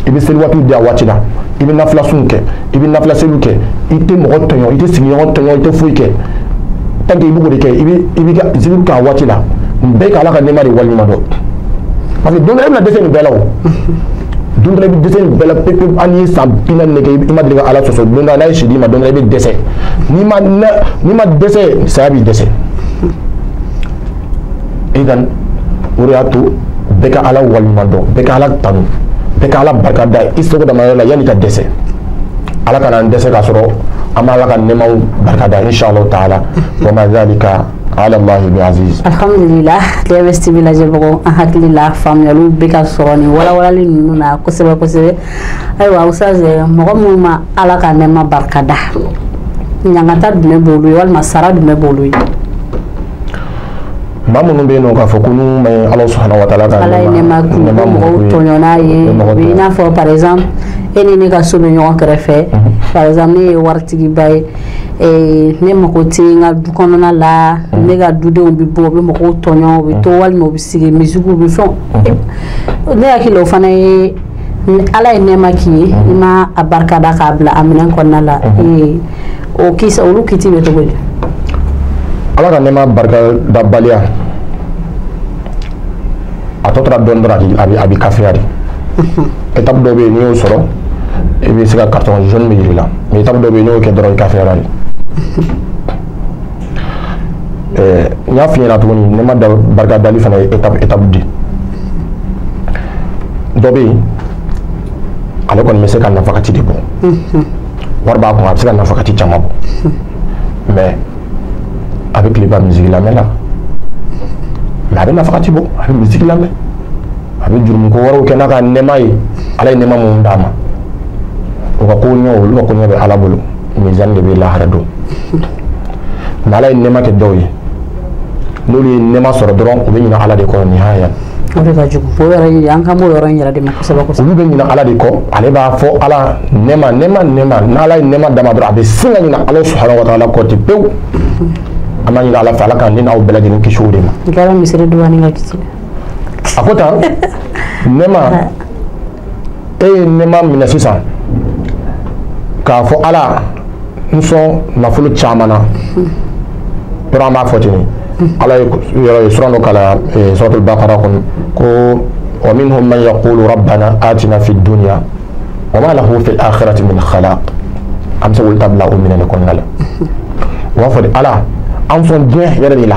i bɛ seli waatiw di a waati la, i bɛ nafila sunw kɛ, i bɛ nafila seliw kɛ, i tɛ mɔgɔ tɔɲɔ, i tɛ sigiɲɔgɔn tɔɲɔ, i tɛ foyi kɛ. Tant que i bɛ k'o de kɛ, i b'i ka zikiri kɛ a waati la, nin bɛɛ ka Ala ka nɛɛma de waleɲuman dɔn. Parce que don dɔ e bɛna dɛsɛ nin bɛɛ la o. Don dɔ i bɛ dɛsɛ nin bɛɛ la pewu pewu, hali n'i ye san 40 de kɛ i ma deli ka Ala sɔsɔ, don dɔ n'a ye si d'i ma, don dɔ i bɛ dɛsɛ. N'i ma dɛsɛ, saya b'i dɛsɛ. Idan o de y'a to bɛɛ ka Ala waleɲuman dɔn, bɛɛ ka Ala tanu, bɛɛ ka Ala barika da i seko damayɔrɔ la yanni ka dɛsɛ. Ala kana an dɛsɛ k'a sɔrɔ an b'a Ala ka nɛɛmaw barika da inshallah taala. Wa ma zalika ala Allahi bi aziz. Alhamdulillah, DMS TV lajɛbagaw, an hakili la faamuyaliw bɛ ka sɔrɔ nin walawalali ninnu na kosɛbɛ kosɛbɛ. Ayiwa Ustaz, mɔgɔ minnu ma Ala ka nɛɛma barika da, ɲangata jumɛn b'olu ye walima sara jumɛn b'olu ye? Maa minnu bɛ yen nɔ k'a fɔ ko n'u ma Ala subahana wa taala ka Ala ye nɛɛma k'u ye, mɔgɔw tɔɲɔ n'a ye, i n'a fɔ par exemple e ni ne ka so bɛ ɲɔgɔn kɛrɛfɛ, par exemple ne ye waritigiba ye, ne mako tɛ n ka du kɔnɔna la, ne ka dudenw bɛ bɔ, u bɛ mɔgɔw tɔɲɔ, u bɛ to walima u bɛ sigi misiw bɛ fɛn. Ne hakili la o fana ye Ala ye nɛɛma k'i ye, i ma a barika da k'a bila a minɛn kɔnɔna la, o kisa olu kiti bɛ cogo di? Ala ka nɛɛma barika dabaliya, a tɔ tora dɔɔni dɔrɔn a bɛ kafiriya de. Étape dɔ bɛ yen n'i y'o sɔrɔ, i bɛ se ka carton jaune bɛ yir'i la, mais étape dɔ bɛ yen n'i y'o kɛ dɔrɔn i kafiriyara de. N y'a f'i ɲɛna tuguni, nɛɛma barika dali fana ye étape de. Dɔ bɛ yen, ale kɔni bɛ se ka nafakati de bɔ. Wari b'a kun, a bɛ se ka nafakati caman bɔ. Mais a bɛ tile ban misigi lamɛn la. Mais a bɛ nafakati bɔ, a bɛ misigi lamɛn. A bɛ jurumuko wɛrɛw kɛ n'a ka nɛɛma ye, Ala ye nɛɛma minnu d'a ma. O ka ko ɲɛ, olu ka ko ɲɛ bɛ Ala bolo. Mizani de bɛ lahara don. Mais Ala ye nɛɛma kɛ dɔw ye, n'olu ye nɛɛma sɔrɔ dɔrɔn, u bɛ ɲinɛ Ala de kɔ nihaya. O de ka jugu. O yɔrɔ in, an kan b'o yɔrɔ in yɛrɛ de ma kosɛbɛ kosɛbɛ. Olu bɛ ɲinɛ Ala de kɔ, ale b'a fɔ Ala nɛɛma nɛɛma nɛɛma, n'Ala ye nɛɛma d'a ma dɔrɔn, a bɛ sin ka ɲinɛ Ala subahana wa taala kɔ ten pewu. An b'a ɲini Ala fɛ, Ala k'an ni n'aw bɛɛ lajɛlen kisi o de ma. I kɛra misiri duwani ka kisi. A ko tan, nɛɛma, e ye nɛɛma minɛ sisan k'a fɔ Ala n sɔn nafolo caman na, yɔrɔ an b'a fɔ ten. Ala ye yɔrɔ ye suran dɔ kalan suratul Baqara kɔnɔ ko wa minhum man yaqulu rabbana atina fid dunya wa ma lahu fil akhirati min khalaq. An bɛ se k'olu ta bila o minɛn de kɔnɔna la. U b'a fɔ de Ala an sɔn diɲɛ hɛrɛ de la,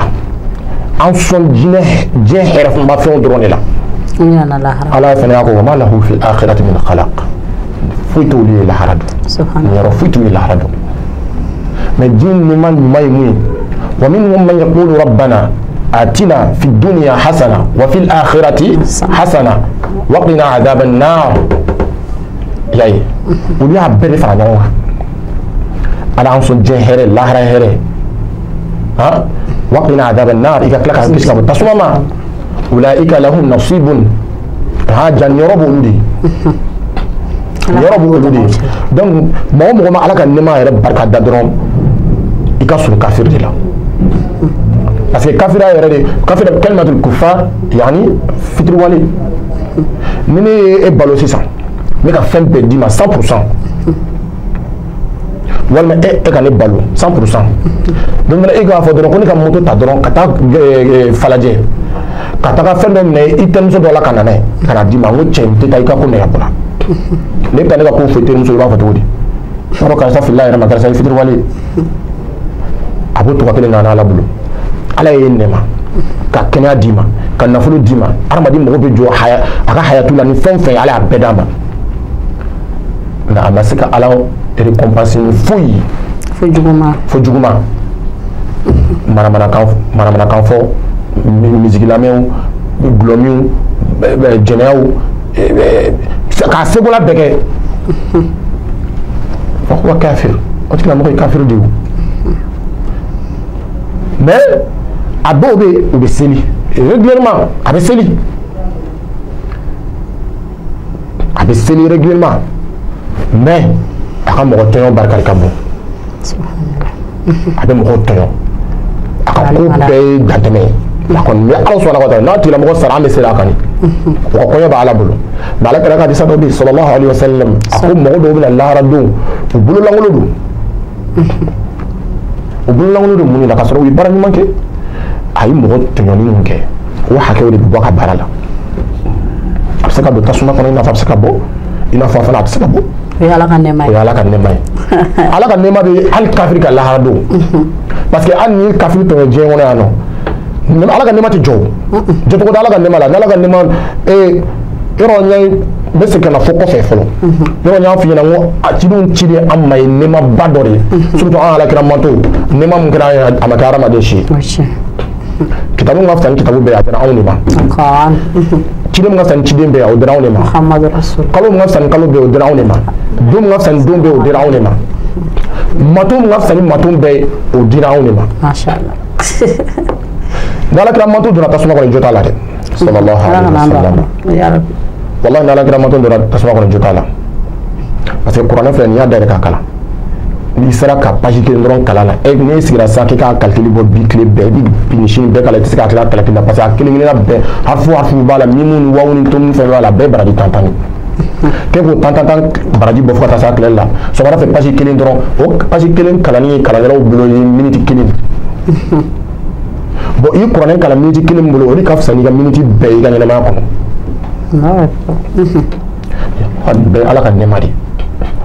an sɔn diɲɛ hɛrɛ kunba fɛnw dɔrɔn de la. Ala fana y'a ko wa ma lahu fil akhirati min khalaq. Foyi t'olu ye lahara don. Yɔrɔ foyi t'u ye lahara don. Mais diɲɛ ɲuman ɲuman ye mun ye? Wa minhum man yaqulu rabbana atina fi dunya hasana wa fil akhirati hasana wa qina adhaban nar. I y'a ye, olu y'a bɛɛ de fara ɲɔgɔn kan. Ala an sɔn diɲɛ hɛrɛ, lahara hɛrɛ, han, wa qina adhaban nar, i ka tila k'an kisi ka bɔ tasuma ma. Ulaika lahum nasibun, ha, janniyɔrɔ b'olu de ye, yɔrɔ b'olu de ye. Donc mɔgɔ mɔgɔ ma Ala ka nɛɛma yɛrɛ barika da dɔrɔn, i ka surun kafiri de la. Parce que kafira yɛrɛ de, kafira kalimatul kufar, yani fitiriwale. Ni ne ye e balo sisan, n bɛ ka fɛn bɛɛ d'i ma 100%, walima e ka ne balo 100%. Donc e k'a fɔ dɔrɔn ko ne ka moto ta dɔrɔn ka taa Falajɛ, ka taga fɛn dɔ minɛ i terimuso dɔ la ka na n'a ye ka na d'i ma, n ko cɛ n tɛ taa i ka ko nɛgɛ bɔra. Ne bɛ taa ne ka ko fɔ i terimuso, i b'a fɔ cogo di? Yɔrɔ karisa filila yɛrɛ ma, karisa ye fitiriwale. A b'o tɔgɔ kelen na Ala bolo. Ala ye nɛɛma ka kɛnɛya d'i ma, ka nafolo d'i ma. Hadamaden mago bɛ jɔ a ka hayatu la ni fɛn o fɛn ye, Ala y'a bɛɛ d'a ma. Nka a ma se ka Ala récompenser ni foyi ye. Fo juguman. Fo juguman. Manamanakan fɔ, musique lamɛnw, gulɔminw, jɛnɛyaw, k'a sekola bɛɛ kɛ. Fa huwa kafir. O tigilamɔgɔ ye kafir de ye o. Mais a dɔw bɛ yen, u bɛ seli régulièrement, a bɛ seli, a bɛ seli régulièrement, mais a ka mɔgɔ tɔɲɔ barika de ka bon. A bɛ mɔgɔw tɔɲɔ, a ka ko bɛɛ ye dantɛmɛ ye. A kɔni bɛ Ala subahana wa taala, n'a tigilamɔgɔ sara, an bɛ seli a kan de. O ka kɔɲɔ bɛ Ala bolo. Mais Ala kɛra ka hadisa dɔ bɛ yen, sallallahu alayhi wa sallam, a ko mɔgɔ dɔw bɛ na lahara don, u bolo lankolon don. U bolo lankolon don mun de la? K'a sɔrɔ u ye baara ɲuman kɛ. A ye mɔgɔ tɔɲɔni min kɛ, o hakɛw de bɛ bɔ a ka baara la. A bɛ se ka don tasuma kɔnɔ, i n'a fɔ a bɛ se ka bɔ, i n'a fɔ fana a tɛ se ka bɔ. O ye Ala ka nɛɛma ye. O ye Ala ka nɛɛma ye. Ala ka nɛɛma bɛ hali kafiri ka lahara don. Parce que hali ni kafiri tɔɲɔ diɲɛ kɔnɔ yan nɔ, Ala ka nɛɛma tɛ jɔ o. Jɔcogo tɛ Ala ka nɛɛma la. Ni Ala ka nɛɛma, yɔrɔ n bɛ segin ka na fɔ kɔfɛ fɔlɔ. Yɔrɔ n y'a f'i ɲɛna n ko a cidenw ciden an ma ye nɛɛmaba dɔ de ye. Surtout an alakira mantow, nɛɛma min kɛra an ye, a ma kɛ hadamaden si ye. Kitabu min ka fisa ni kitabu bɛɛ ye, a dira anw de ma. Ciden min ka fisa ni ciden bɛɛ ye, o dira anw de ma. Kalo min ka fisa ni kalo bɛɛ ye, o dira anw de ma. Don min ka fisa ni don bɛɛ ye, o dira anw de ma. Mato min ka fisa ni mato bɛɛ ye, o dira anw de ma. Ni alakira manto donna tasuma kɔnɔ, jo t'a la dɛ. Sallallahu alayhi wa sallam. Wallahi ni alakira manto donna tasuma kɔnɔ, jo t'a la. Parce que kuranɛ filɛ, n'i y'a dayɛlɛ k'a kalan, n'i sera ka page kelen dɔrɔn kalan na, e n'i sigira sisan k'i k'a calcul bɔ bi tile bɛɛ, i bɛ bi ni sini bɛɛ kalan, i tɛ se k'a tila calcul la, parce que a kelen kelenna bɛɛ harifu harifu b'a la, mimu ni wawu ni tomu fɛn b'a la, a bɛɛ ye baraji tan tan de. K'e k'o tan tan tan baraji bɔ fo ka taa se a tilali la, sɔgɔmada fɛ page kelen dɔrɔn, o page kelen kalanni ye kalankɛlaw bolo ye miniti kelen. Bon, i kuranɛ kalan miniti kelen min bolo, o de ka fisa n'i ka miniti bɛɛ ye i ka ɲɛnamaya kɔnɔ. Nin bɛɛ Ala ka nɛɛma de ye.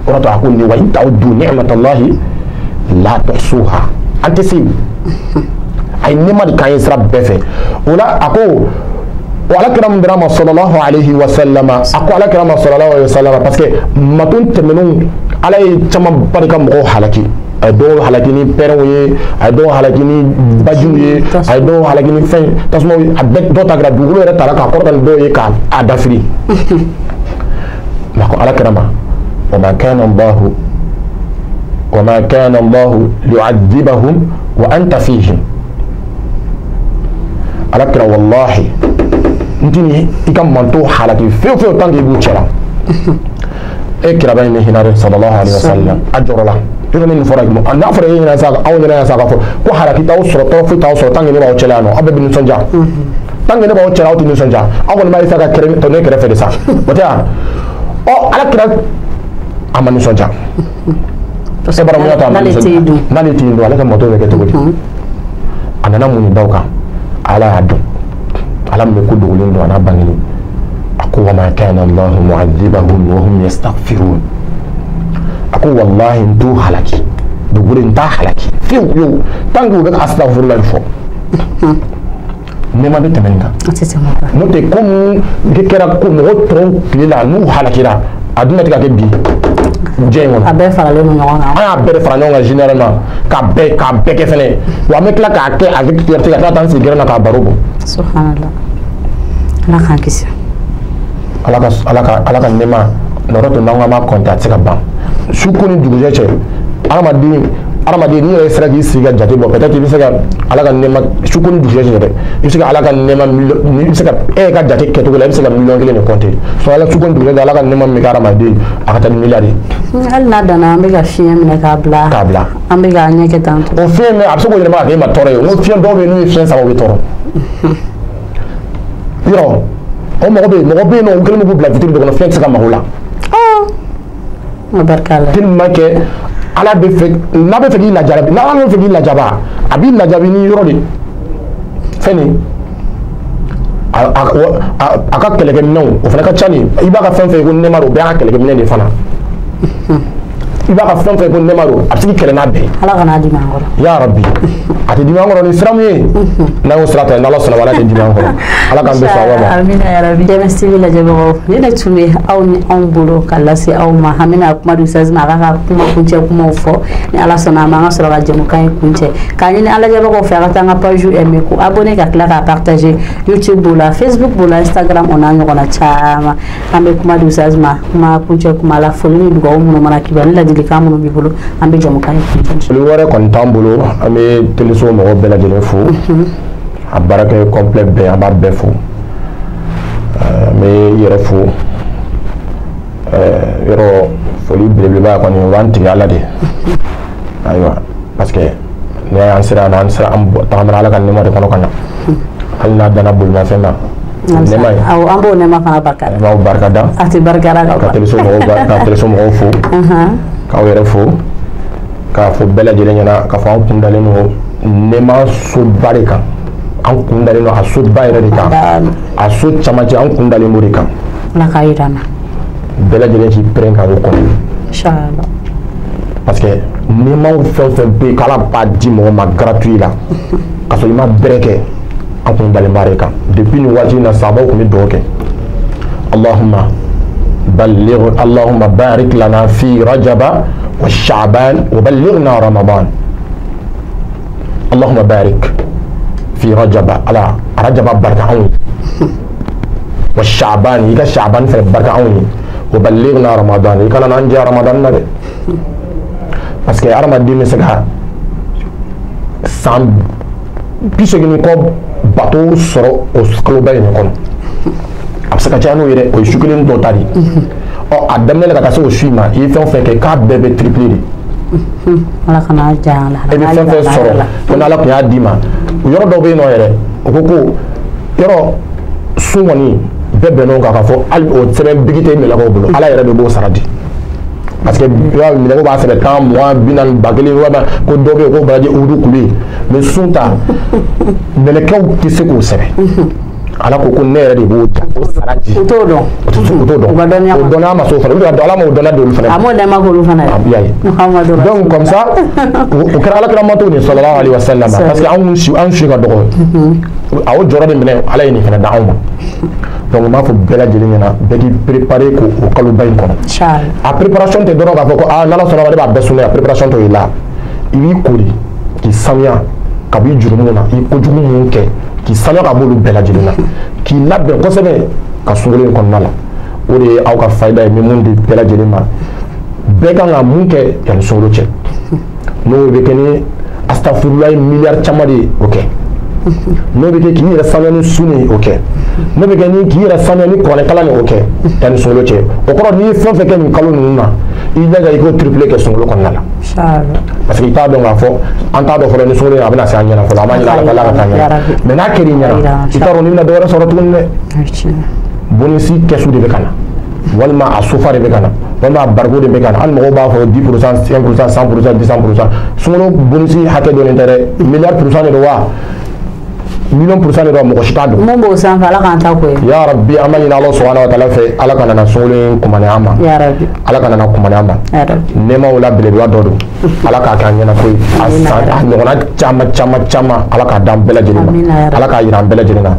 O de y'a to a ko nin wa in ta'uddu ni'matallahi la tuhsuha. An tɛ se, a ye nɛɛma de k'an ye sira bɛɛ fɛ. O la a ko o Ala kira min dira ma sallallahu alayhi wa sallam, a ko Ala kira ma sallallahu alayhi wa sallam, parce que maton tɛmɛnenw Ala ye caman barika mɔgɔw halaki. A ye dɔw halaki ni pɛrɛnw ye, a ye dɔw halaki ni bajiw ye, a ye dɔw halaki ni fɛn tasumaw ye, a bɛɛ dɔw ta kɛra dugukolo yɛrɛ taara k'a kɔrɔta ni dɔw ye k'a dafiri. Mais ko Ala kira ma, wa ma kana Allahu liyu'adhibahum wa anta fihim. Ala kira wallahi n tɛ i ka manto halaki fewu fewu tant que i b'u cɛla. E kiraba in bɛ hinɛ dɛ, sallallahu alayhi wa sallam, a jɔrɔ la. Yɔrɔ min fɔra, n'a fɔra e ɲɛna sa, aw ɲɛna sa k'a fɔ ko halaki t'aw sɔrɔ, tɔɔrɔ foyi t'aw sɔrɔ tant que ne b'aw cɛla yan nɔ, aw bɛɛ bɛ nisɔndiya. Tant que ne b'aw cɛla, aw tɛ nisɔndiya. Aw kɔni b'a essayer ka kɛrɛ tɔ ne kɛrɛfɛ de sa. O tɛ wa? Ɔ Ala kira a ma nisɔndiya. E bara mun y'a to a ma nisɔndiya? N'ale tɛ yen dun, ale ka manto bɛ kɛ cogo di? A nana mun de da o kan? Ala y'a dɔn. Ala min bɛ ko dogolen dɔn a n'a bangenen. A ko wa ma kana Allahu mu'adhibahum wa hum yastaghfirun. A ko wallahi n t'u halaki, dugukolo n t'a halaki fiyewu fiyewu tant que u bɛ ka astaghfirullah fɔ. Nɛɛma bɛ tɛmɛ nin kan. N'o tɛ ko mun kɛra ko mɔgɔ tɔw tile la n'u halakira, a dun tɛ ka kɛ bi. diɲɛ in kɔnɔ. A bɛɛ faralen don ɲɔgɔn kan. An y'a bɛɛ de fara ɲɔgɔn kan généralement k'a bɛɛ kɛ fɛnɛ wa an bɛ tila k'a kɛ avec fierté ka tila k'an sigi gɛrɛn na k'a baro bɔ. Subhanallah. Ala k'an kisi. Ala ka nɛɛma nɔrɔ to n'an ko an b'a compter a tɛ se ka ban. Su ko ni dugujɛ cɛ hadamaden n'i yɛrɛ sera k'i sigi ka jate bɔ peut-être i bɛ se ka Ala ka nɛɛma su ko ni dugujɛ cɛ dɛ i bɛ se ka Ala ka nɛɛma miliyɔn i bɛ se ka e ka jate kɛcogo la i bɛ se ka miliyɔn kelen de compter so Ala su ko ni dugujɛ cɛ Ala ka nɛɛma min kɛ hadamaden a ka taa ni miliyari ye. Hali n'a danna an bɛ ka fiɲɛ minɛ k'a bila. K'a bila. An bɛ k'a ɲɛ kɛ tan tɔ. O fiɲɛ min a bɛ se k'o yɛlɛma ka kɛ e ma tɔɔrɔ ye n ko fiɲɛ dɔw bɛ yen n'u ye fiɲɛ sama u bɛ tɔɔrɔ. Yɔrɔ o mɔgɔ bɛ yen nɔ u kɛlen don k'u bila vitre de kɔnɔ fiɲɛ tɛ se ka mago la. O barika la. Tellement que Ala bɛ fɛ n'a bɛ fɛ k'i lajarabi n'Ala bɛ fɛ k'i lajaba a b'i lajabi ni yɔrɔ de fɛn nin a ka kɛlɛkɛminɛnw o fana ka ca nin i b'a ka fɛn fɛn ye ko nɛɛma don o bɛɛ y'a ka kɛlɛkɛminɛn de fana i b'a ka fɛn fɛn ko nɛɛma don a bɛ se k'i kɛlɛ n'a bɛɛ ye. Ala kana dimi an kɔrɔ. Ya Rabbi a tɛ dimi an kɔrɔ ni sira min ye n'an y'o sira ta n'Ala sɔnna Ala tɛ dimi an kɔrɔ Ala k'an bɛɛ sɔn ma. Amina ya Rabbi. DMS TV lajɛbagaw ni ne tun bɛ aw ni anw bolo ka lase aw ma an bɛna kuma di Ustaz ma a k'a ka kuma kuncɛ kumaw fɔ ni Ala sɔnna a ma an ka sɔrɔ ka jɛmukan in kuncɛ k'a ɲini an lajɛbagaw fɛ a ka taa an ka page aimer k'u abonner ka tila k'a partager YouTube b'o la Facebook b'o la Instagram o n'a ɲɔgɔnna caman an bɛ kuma di Ustaz ma kuma kuncɛ kuma la foli ni dugawu minnu mana k'i ni ladilikan minnu b'i bolo an bɛ jɛmukan in kuncɛ. Foli wɛrɛ kɔni t'an bolo an bɛ teleso mɔgɔw bɛɛ lajɛlen fo a baarakɛ complet bɛɛ an b'a bɛɛ fo n bɛ i yɛrɛ fo yɔrɔ foli belebeleba kɔni o b'an tigɛ Ala de ayiwa parce que n'i y'a ye an sera yan an sera an tagamana Ala ka nɛɛma de kɔnɔ ka na hali n'a danna bolimafɛn ma nɛɛma ye awɔ an b'o nɛɛma fana barika da an b'aw barika da a tɛ barika da ka teleso mɔgɔw fo k'aw yɛrɛ fo k'a fɔ bɛɛ lajɛlen ɲɛna k'a fɔ an kun dalen don nɛɛma soba de kan an kun dalen don a soba yɛrɛ de kan a so camancɛ an kun dalen b'o de kan. Ala k'a yira an na. Bɛɛ lajɛlen k'i pɛrɛn ka o kɔnɔ. Inchallah. Parce que nɛɛmaw fɛn o fɛn bɛ yen k'Ala b'a di mɔgɔ ma gratuit la k'a sɔrɔ i ma bɛrɛ kɛ an kun dalen b'a de kan depuis nin waati in na sahabaw tun bɛ dugawu kɛ Allahumma balligh Allahumma barik lana fi rajaba wa sha'ban wa ballighna ramadan Allahumma barik fi rajaba ala rajaba barika anw ye wa sha'ban i ka sha'ban fɛnɛ barika anw ye wa ballighna ramadan i kana n'an jɛ ramadan na dɛ parce que hadamaden bɛ se ka san 80 kɔ bato sɔrɔ o kaloba in kɔnɔ a bɛ se ka caya n'o ye dɛ o ye su kelen dɔ ta de ɔ a daminɛ la ka taa se o su in ma i ye fɛn o fɛn kɛ k'a bɛɛ bɛ triplé de. Ala kana ja la. E bɛ fɛn fɛn sɔrɔ ko n'Ala tun y'a d'i ma yɔrɔ dɔw bɛ yen nɔ yɛrɛ o ko ko yɔrɔ sun kɔni bɛɛ bɛnn'o kan k'a fɔ hali o sɛbɛn bigi tɛ mɛlɛkɛw bolo Ala yɛrɛ de b'o sara di. Parce que mɛlɛkɛw b'a sɛbɛn 10 20 40 1000 walima ko dɔ bɛ yen ko baraji udu kulu ye mais sun ta mɛlɛkɛw tɛ se k'o sɛbɛn. Ala ko ko ne yɛrɛ de b'o o sara di. U t'o dɔn. U t'o dɔn. U ka dɔnniya o dɔnniya ma s'o fana o Ala m'o dɔnniya d'olu fana ma. A m'o dɛmɛ k'olu fana ye. I y'a ye. Donc comme ça o kɛra Ala kira mantonw de sallallahu alaihi wa sallam parce que anw si an si ka dɔgɔ. A y'o jɔyɔrɔ de minɛ Ala ye nin fana d'anw ma. Donc n b'a fɔ bɛɛ lajɛlen ɲɛna bɛɛ k'i préparer k'o kaloba in kɔnɔ. A préparation tɛ dɔrɔn k'a fɔ ko aa n'Ala sɔnna ma ne b'a bɛɛ sun a préparation t'o ye la i b'i ko de k'i sanuya ka bɔ i jurumu na i kojugu minnu kɛ. K'i sanuya ka b'olu bɛɛ lajɛlen na k'i labɛn kosɛbɛ ka sunkalo in kɔnɔna la o de ye aw ka fayida ye n bɛ mun di bɛɛ lajɛlen ma bɛɛ kan ka mun kɛ yanni sunkalo cɛ n'o bɛ kɛ ni astafurulayi miliyari caman de ye o kɛ n'o bɛ kɛ k'i yɛrɛ sanuya ni sun ye o kɛ n'o bɛ kɛ ni k'i yɛrɛ sanuya ni kuranɛkalan ye o kɛ yanni sunkalo cɛ o kɔrɔ n'i ye fɛn fɛn kɛ nin kalo ninnu na i jija i k'o triplé kɛ sunkalo kɔnɔna la. Parce que i t'a dɔn k'a fɔ an t'a dɔn fɔlɔ ni sunkalo in a bɛna se an ɲɛna fɔlɔ an b'a ɲini Ala fɛ Ala ka taa ɲɛna mais n'a kɛr'i ɲɛna i t'a dɔn n'i bɛna dɔ wɛrɛ sɔrɔ tuguni dɛ bonisi kɛsu de bɛ ka na walima a sofa de bɛ ka na walima a barigo de bɛ ka na hali mɔgɔw b'a fɔ 10%, 5%, 100%, 200% sunkalo bonisi hakɛ dɔnnen tɛ dɛ miliyari pourcent de don wa million pourcent de don mɔgɔ si t'a dɔn. Mun b'o sanfɛ Ala k'an ta ko ye. Ya Rabbi an b'a ɲini Ala subahana wa taala fɛ Ala kana na sunkalo in kumani an ma. Ya Rabbi. Ala kana na kumani an ma. Ya Rabbi. Nɛɛmaw la belebeleba dɔ don. Ala k'a kɛ an ɲɛna ko ye. A san a ɲɔgɔnna caman caman caman Ala k'a d'an bɛɛ lajɛlen ma. Ala k'a yira an bɛɛ lajɛlen na.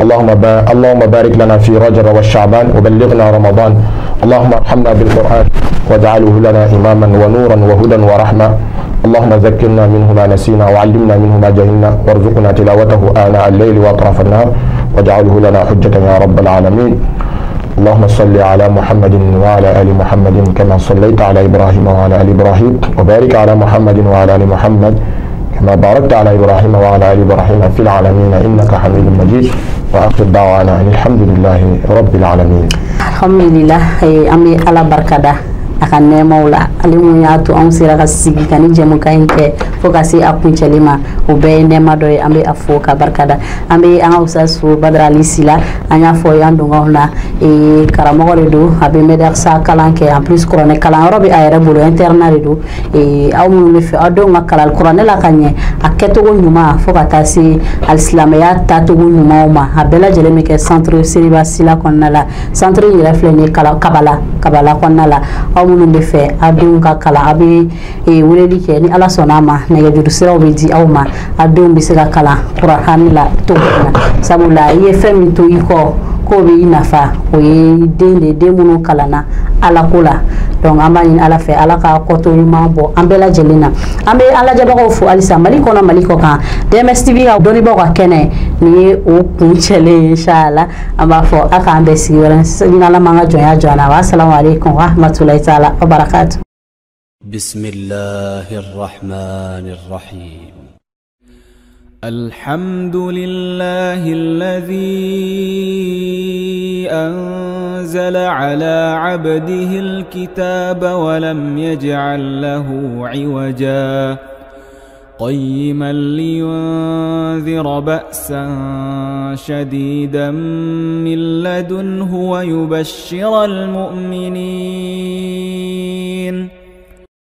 Allahumma barik lana fi Rajab wa Sha'ban wa ballighna Ramadan. اللهم ارحمنا بالقرآن واجعله لنا إماما ونورا وهدى ورحمة. اللهم ذكرنا منه ما نسينا وعلمنا منه ما جهلنا وارزقنا تلاوته آناء الليل وأطراف النهار واجعله لنا حجة يا رب العالمين. اللهم صل على محمد وعلى آل محمد كما صليت على إبراهيم وعلى آل إبراهيم، وبارك على محمد وعلى آل محمد كما باركت على إبراهيم وعلى آل إبراهيم في العالمين إنك حميد مجيد. وآخر دعوانا أن الحمد لله رب العالمين. الحمد لله أمي على بركة a ka nɛɛmaw la, ale mun y'a to anw sera ka sigi ka ni jɛmukan in kɛ fo ka se a kuncɛli ma, o bɛɛ ye nɛɛma dɔ ye. An bɛ a fo ka barika da. An bɛ an ka Ustaz Badara Ali Sila, an y'a fɔ y'an donkanw na, karamɔgɔ de don, a bɛ médersa kalan kɛ, en plus kuranɛ kalanyɔrɔ bɛ a yɛrɛ bolo, internat de don. Aw minnu bɛ fɛ aw denw ka kalan kuranɛ la ka ɲɛ, a kɛcogo ɲuman fo ka taa se alisilamɛya taacogo ɲumanw ma, a bɛɛ lajɛlen bɛ kɛ centre Seriba Sila kɔnɔna la. Centre in yɛrɛ filɛ nin ye Kabala kɔnɔna la. Aw minnu bɛ fɛ aw denw ka kalan, aw bɛ weleli kɛ, ni Ala sɔnna a ma nɛgɛjuru siraw bɛ di aw ma, aw denw bɛ se ka kalan kuranɛ la cogo min na. Sabula i ye fɛn min to i kɔ k'o bɛ i nafa, o ye den de, den minnu kalanna Ala ko la. Donc an b'a ɲini Ala fɛ, Ala ka kɔtɔ ɲuman bɔ an bɛɛ lajɛlen na. An bɛ an lajɛbagaw fo halisa Mali kɔnɔ, Mali kɔ kan. DMS TV ka dɔnnibaaw ka kɛnɛ nin ye o kuncɛlen ye inshallah. An b'a fɔ a k'an bɛn sigi wɛrɛ ni Ala m'an ka jɔnya jɔ an na. Wa salamu aleykum wa rahmatulahi taala wa barakatu. بسم الله الرحمن الرحيم. الحمد لله الذي أنزل على عبده الكتاب ولم يجعل له عوجا، قيما لينذر بأسا شديدا من لدنه ويبشر المؤمنين.